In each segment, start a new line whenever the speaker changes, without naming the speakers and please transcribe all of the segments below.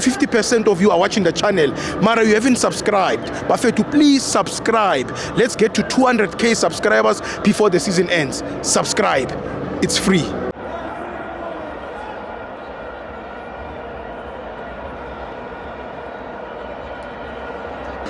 Over 50% of you are watching the channel. Mara, you haven't subscribed. Bafethu, please subscribe. Let's get to 200K subscribers before the season ends. Subscribe. It's free.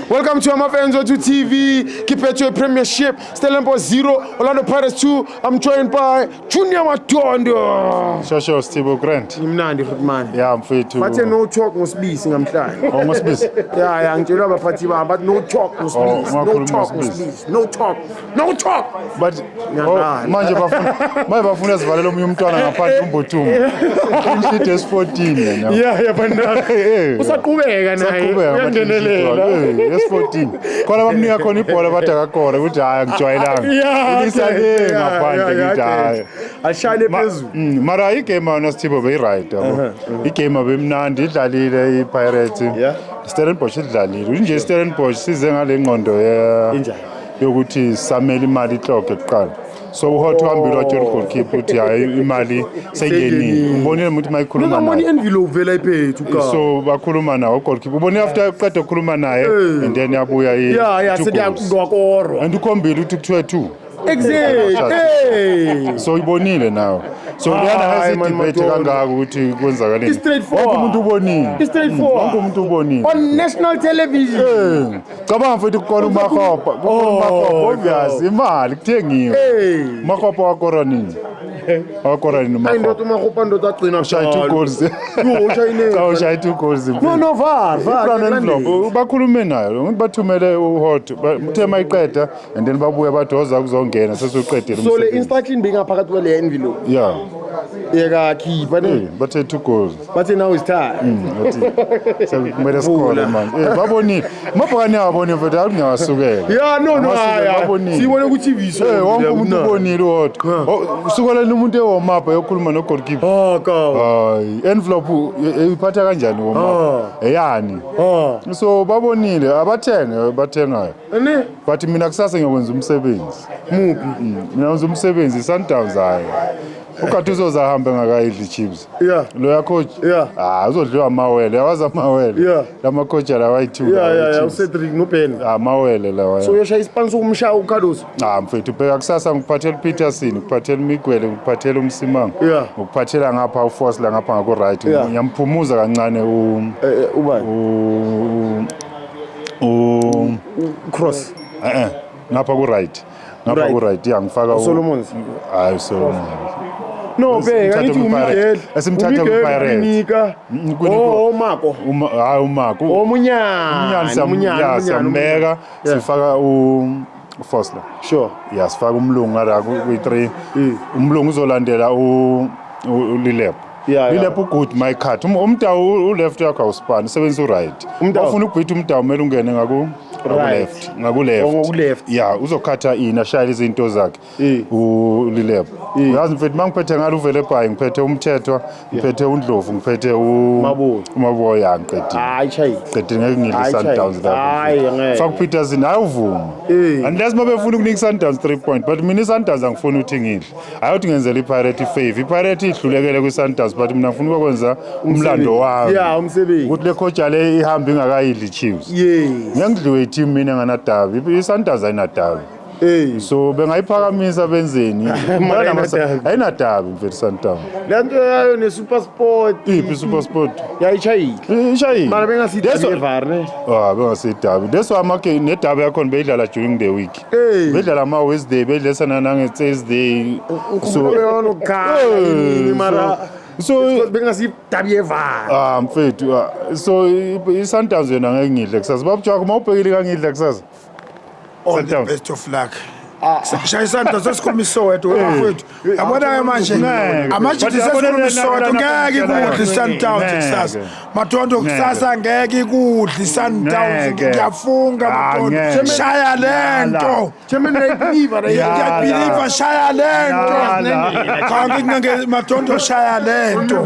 Welcome to Amafans 2 TV. Kipetwe Premiership. Stellenbosch 0, Orlando Pirates 2. I'm joined by Junior Matondo.
Shosho Steve Grant.
Ngimnandi futhi man.
Yeah, mfethu.
Bathe no talk ngosibisi ngamhlanje.
Oh, ngosibisi.
Yeah, ngitshelwa abaphathi bami bathi no talk ngosibisi.
Oh,
No
ungakhulumi
talk
ngosibisi.
ngosibisi. No talk. No talk.
But
Ngiyadlala.
oh, manje bafuna sivalele omunye umntwana ngaphandle uMbuthuma. Clean sheet esi-14 yena.
Yeah, but usaqhubeka naye.
Saqhubeka
Uyangenelela.
esi-14. Khona bamnika khona ibhola bathi akakora ukuthi hayi angijwayelanga. Ilisa le ngaphandle ngithi hayi.
Ashayele phezulu.
Mara igame yona Sithibo beyi-right yabo. Igame abemnandi idlalile i-Pirates. Stellenbosch idlalile. Nje Stellenbosch size ngale ngqondo
Injani?
yokuthi samele imali ihloke kuqala. So uHot uhambile watshela ugoalkeeper ukuthi hayi imali seyingenile. Ubonile ukuthi mayikhuluma
Ngingabona
naye.
i-envelope vela iphethu ka.
So bakhuluma naye ugoalkeeper. Ubonile after uqeda ukukhuluma naye and then yabuya i
Yeah,
two goals.
sekuyakorwa.
And ukhombile ukuthi kuthiwe two.
Exactly. Hey.
So ibonile nawe. So leyana
Hayi, man,
ngesi-debate
Madoda.
kangaka ukuthi kwenzakaleni.
It's straightforward.
Wonke umuntu ubonile.
It's straightforward.
Wonke umuntu ubonile.
On national television.
Cabanga futhi kukona uMakgopa, kukona uMakgopa obvious imali kuthengiwe.
Hey.
uMakgopa wakora nini? Wakora nini
Ayi ndoda
uMakgopa?
uMakgopa ndoda agcina
Ushaye two goals.
Yo ushayine.
Cha ushaye two goals.
No, VAR, VAR.
Brown envelope bakhulume nayo ukuthi bathumele uHot uthe mayiqeda and then babuya bathi woza kuzongena sesiqedile
So le
umsebenzi.
instruction bengaphakathi kwale envelope.
Yeah.
Yeka khipha ne.
Bathe two goals.
Bathe now it's time.
Bathi sekumele sikole manje. Babonile. Mabhakani awabonile mfethu akungawasukela.
Yeah, no,
Amasukela,
hayi.
babonile.
Sibone ku TV so.
Wonke umuntu ubonile uHot. Usukeleni umuntu ewarm up eyokhuluma no goalkeeper.
Oh, go.
Hayi, envelope iphatha kanjani warm up? Eyani?
Oh.
So babonile abathenge bathengayo.
Ne?
But mina kusasa ngiyokwenza umsebenzi.
Muphi?
Mina ngenza umsebenzi Sundowns hayi. Ukade uzozahambe ngakayidli Chiefs. Loya coach. Ah, uzodliwa amawele. Yawazi amawele. Lama coach lawa ayi-two.
Yeah. uCedric no Ben.
Amawele lawa.
So uyoshaya isipani sokumshaya uCarlos.
Ah mfethu ubheka kusasa ngikuphathela uPeterson, ngikuphathela uMiguel, ngikuphathela uMsimang. Ngikuphathela ngapha uForce la ngapha ngaku right. Ngiyamphumuza kancane u
Ubani?
U
Cross.
Ngapha ku right. Ngapha
Right.
ku right. Yeah, ngifaka
uSolomons.
Hayi uSolomons.
No, bheka ngithi uMiguel.
Esimthatha ku-Pirates.
Nika. Oh, Mako.
Uma hayi uMako.
Oh, Munyani.
Munyani
Munyani,
siyambeka sifaka u Foster.
Sure.
Yeah, sifaka umlungu ngala kwi-3. Umlungu uzolandela u uLilepo. Lilepo good my cut. Umdawu u-left yakho awusipani, usebenzisa u-right. Ufuna ukubhitha umdawu kumele ungene ngaku left, ngaku left.
Ngaku left.
Yeah, uzokhatha ini ashayele izinto zakhe. uLilepo. Uyazi mfethu mangiphethe ngalo uvele bhayi ngiphethe umthethwa, ngiphethe uNdlovu, ngiphethe
Maboe.
uMaboe ya ngiqedile.
Hayi chayi.
Qedile ngeke ngidle
Hayi,
Sundowns
chayi. Hayi, ngeke.
Faka uPeterson hayi uvuma. Unless mabefuna ukunika Sundowns 3 point but mina iSundowns angifuni ukuthi ngidle. Hayi ukuthi ngenzele iPirate ifavor. iPirate ihlulekele kwiSundowns but mina ngifuna ukwenza umlando wami.
Yeah, umsebenzi.
Ukuthi le coach le ihambe ingakayidli Chiefs.
Yes.
Ngeke ngidliwe i-team mina nganadabi. iSundowns ayinadabi. So bengayiphakamisa benzeni?
Mara ayinadabi.
Ayinadabi mfethu Sundowns.
Le nto yayo ne-Super Sport.
Iphi Super Sport?
Yayishayile.
Ishayile.
Mara bengasidabi eVAR ne.
Ah, bengasidabi. That's why amake nedabi yakhona beyidlala during the week. Beyidlala ama Wednesday, beyidlesana nange Thursday.
So nokukhala emini mara
so
bengasidabi eVAR.
Ah mfethu, so i-Sundowns yona ngeke ngidle kusasa. Babujwakho mawubhekile kangidle kusasa.
All the best of luck. Shaya isandla sesikhuluma iSoweto webafowethu. Yabona-ke manje amajidi sesikhuluma iSoweto ngeke ikudle i-Sundowns kusasa. Matondo kusasa ngeke ikudle i-Sundowns ngiyafunga Matondo. Shaya lento.
Chairman uyayibelieve
Ngiyabelieve shaya lento. Cha nginge Matondo shaya lento.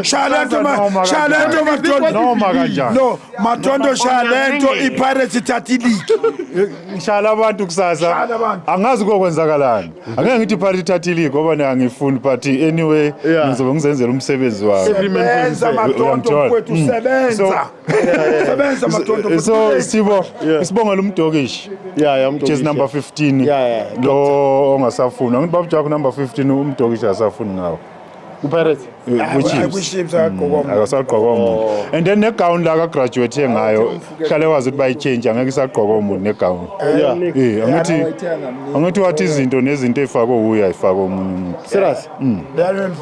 Shaya lento ma,
Noma
shaya lento
kanjani.
Matondo.
Noma kanjani.
No, Matondo shaya lento iPirates ithatha i-league.
Ngishala abantu kusasa.
Shala abantu.
Angazi kokwenzakalani. Angeke ngithi iPirates ithathe i-league ngoba nayo angifuni but anyway ngizobe ngizenzela umsebenzi wami.
Every man for
Sebenza
himself.
Matondo
Uyangithola.
mfowethu sebenza. Sebenza Matondo.
So Sibo, isibongela uMdokishi.
Yeah,
Jezi
uMdokishi.
number 15.
Yeah.
Lo ongasafuni. Angithi baba Jack number 15 uMdokishi asafuni ngawo.
KuPirates.
KuChiefs.
KwiChiefs akagqokwa umuntu.
Akasagqoka umuntu. And then negown la ka-graduate ngayo hlale wazi ukuthi bayichange angeke isagqoka umuntu negown.
Yeah.
Eh angithi wathi izinto nezinto ey'fakwe wuye ayifakwe omunye umuntu.
Serious?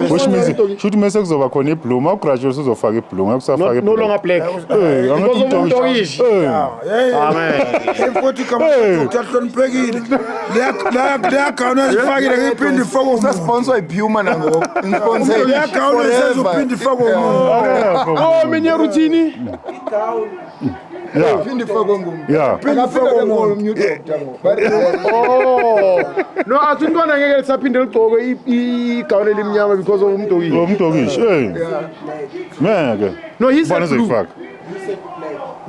Which means shuthi mase kuzoba khona i-blue, uma ugraduate uzofa i-blue, ngeke usafaka
No,
i-blue.
no longer black.
Eh, angithi
Because of
uMdokishi.
uMdokishi.
Eh.
Amen.
Mfowethu igama lodokotela hloniphekile. Leya gown ezifakile ngiphinde ifakwe umuntu.
Sasponsored Puma nangoku. Ngisponsored.
Leya gown esezophinda ifakwe umuntu.
Oh, mina routine.
Yeah.
Phinde ifakwe ngumuntu.
Yeah.
Akafika ke ngoku omnye udoktor ngoku.
Oh. No, athi umntwana ngeke lisaphinde ligqoke igawuni elimnyama because of uMdokishi.
UMdokishi. Eh. Ngeke.
No, he said
Ubani
blue.
ozoyifaka?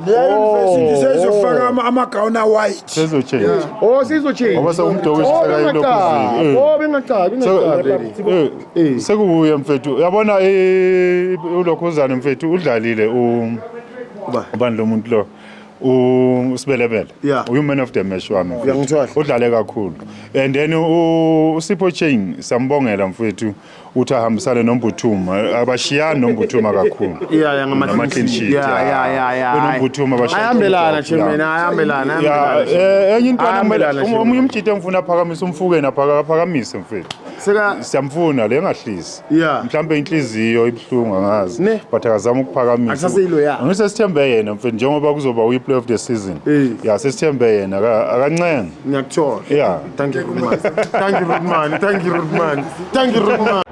Leya university sezofaka amagawuni a-white.
Sezochange.
Oh, sizochange.
Ngoba sewuMdokishi
Oh,
sekayilokhu
bengacabi.
iziko.
Oh, bengacabi, bengacabi.
Eh, sekubuye mfethu. Uyabona ulokhuzane mfethu udlalile u ubani lo muntu lo uSibelebele.
Yeah.
Uyu man of the match wami mfethu.
Uyangithola.
Udlale kakhulu. And then uSipho Chaine siyambongela mfethu uthi ahambisane noMbuthuma. Abashiyani noMbuthuma kakhulu.
Yeah, ngama
Nama clean sheet.
Yeah.
BenoMbuthuma abashiyani.
Ayahambelana, chairman, ayahambelana,
Ya,
ayahambelana.
enye into
Ayahambelana,
omunye
chairman.
umjito engifuna aphakamise umfukeni aphakamise mfethu.
Seka
Siyamfuna le engahlisi.
Yeah.
Mhlambe inhliziyo ibuhlungu angazi.
Ne.
But akazama ukuphakamisa.
Akusaseyilo ya.
Angithi sesithembe yena mfethu njengoba kuzoba uyi play of the season.
Eh.
Ya sesithembe yena akancenga.
Ngiyakuthola.
Yeah.
Thank you, Rudman. Thank you, Rudman. Thank you, Rudman. Thank you, Rudman.